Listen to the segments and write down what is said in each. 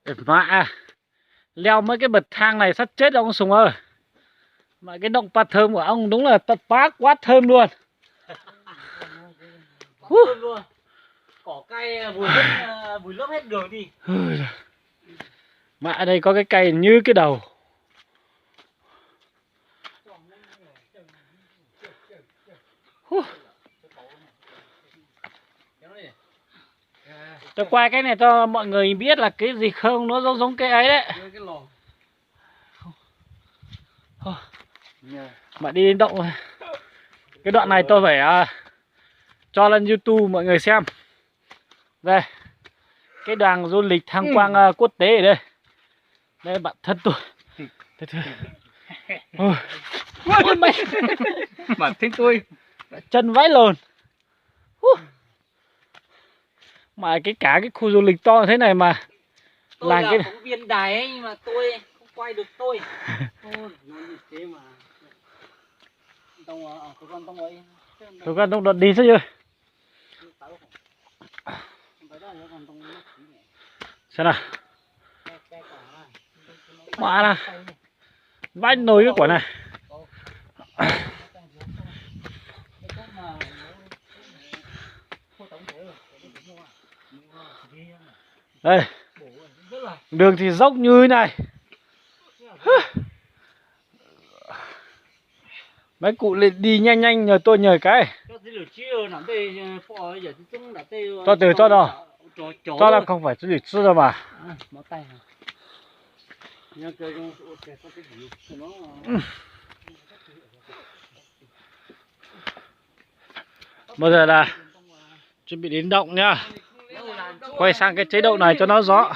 Mã, leo mấy cái bậc thang này sắp chết ông Sùng ơi. Mà cái động pa thơm của ông đúng là pa quá thơm luôn. Huh. Cỏ cây vùi lấp, vùi lấp hết đường đi. Mà ở đây có cái cây như cái đầu. Huh. Tôi quay cái này cho mọi người biết là cái gì không, nó giống giống cái ấy đấy. Mà đi động. Cái đoạn này tôi phải à, cho lên YouTube mọi người xem. Đây. Cái đoàn du lịch tham quan à, quốc tế đây. Đây bạn thân tôi. Ôi, mày. Bạn thân tôi. Chân vãi lồn. Ui. Mà cái cả cái khu du lịch to thế này mà tôi làm là cái phóng viên đài ấy, nhưng mà tôi không quay được tôi. Ôi, nói như thế mà. Tụi con không đòi đi xíu chứ. Sao nào? Mà là vãi nồi cái quả này. Đây, đường thì dốc như thế này. Mấy cụ đi nhanh nhanh nhờ tôi nhờ cái. Cho từ cho đó. Cho là không phải chỉ sư đâu mà. Bây giờ là chuẩn bị đến động nha. Quay sang cái chế độ này cho nó rõ.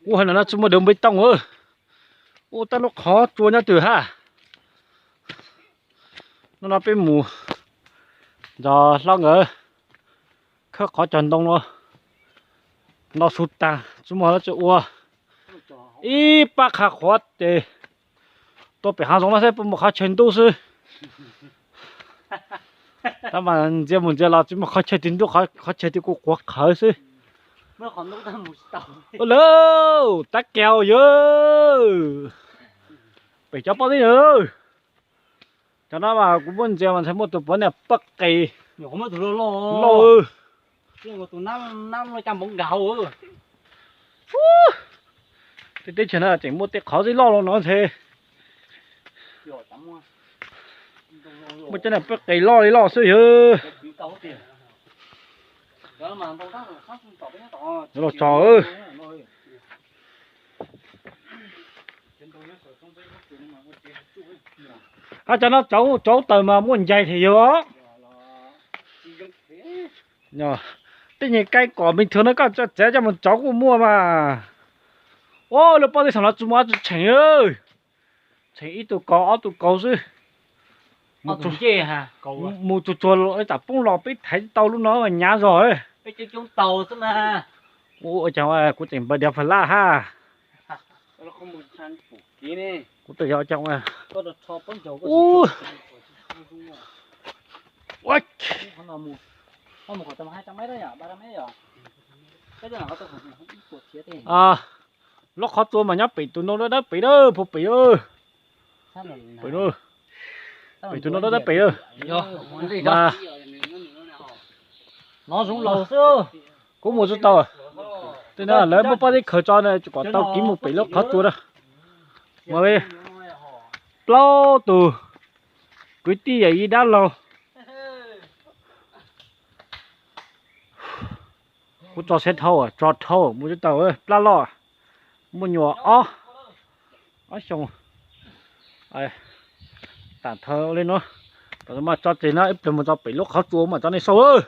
Ua, no no tsis muaj đường bê tông ư. Ua, tab lub qhov tsua nyob twg ha. No no peb mus nrog hlob nkawd khawb qhov cog ntoo no. No su tag tsis muaj dab tsi ua. Ib pab qha qhuav ces tuaj pem hav zoov no xwb, peb mus qhov chaw ntuj xwb. Tab mas ntsia mus ntsia los tsis muaj qhov chaw twg ntuj, qhov chaw twg kuj quav qhawv xwb. Ua lawm, tab kiag yawg. Pem cov poj tib na. Cov no mas kuv muab ntsia mas ntshe muaj tus puav niag poj qis loj. Tej teb chaws no tseem muaj tej qhov zeb loj los no ntshe. Muaj cov niag poj qis loj li loj xwb yawg. Los tso. Hab cov no tsaus tsaus taws mas muaj ncaig thiab yawg os. Tej nyuag kaib kom bình thường no koj txav coj mus tsaus kuj muaj mas. Ua lawv poj tej saum no tsis muaj dab tsi tsheem. Tsheem ib tug kaus ob tug kaus xwb. Mus tsuag tsuag ib tsam poob los peb thaiv tsis tau lub no nyav zog. Ua cas kuv tseem npawg diav fas laj hab. Kuv twb yog cas. Lub qhov tsua mas nyob pem tus ntoo dawb dawb pem na, puag pem. Pem, pem tus ntoo dawb dawb pem. Mas kuv mus tsis tau. Tej no lawv muab pob zeb khaws tso na, tsis kom tau kiv mus pem lub qhov tsua na. Mas plaub tus kwv tij yawm yij dab laug. Kuv tso siab dhau, tso dhau mus tsis tau, plab loj. Muaj nyuam ob, ob xyoo. Tam thawj li no, tam mas tso tseg no ib pliag mus tso pem lub qhov tsua mas tso nej saib.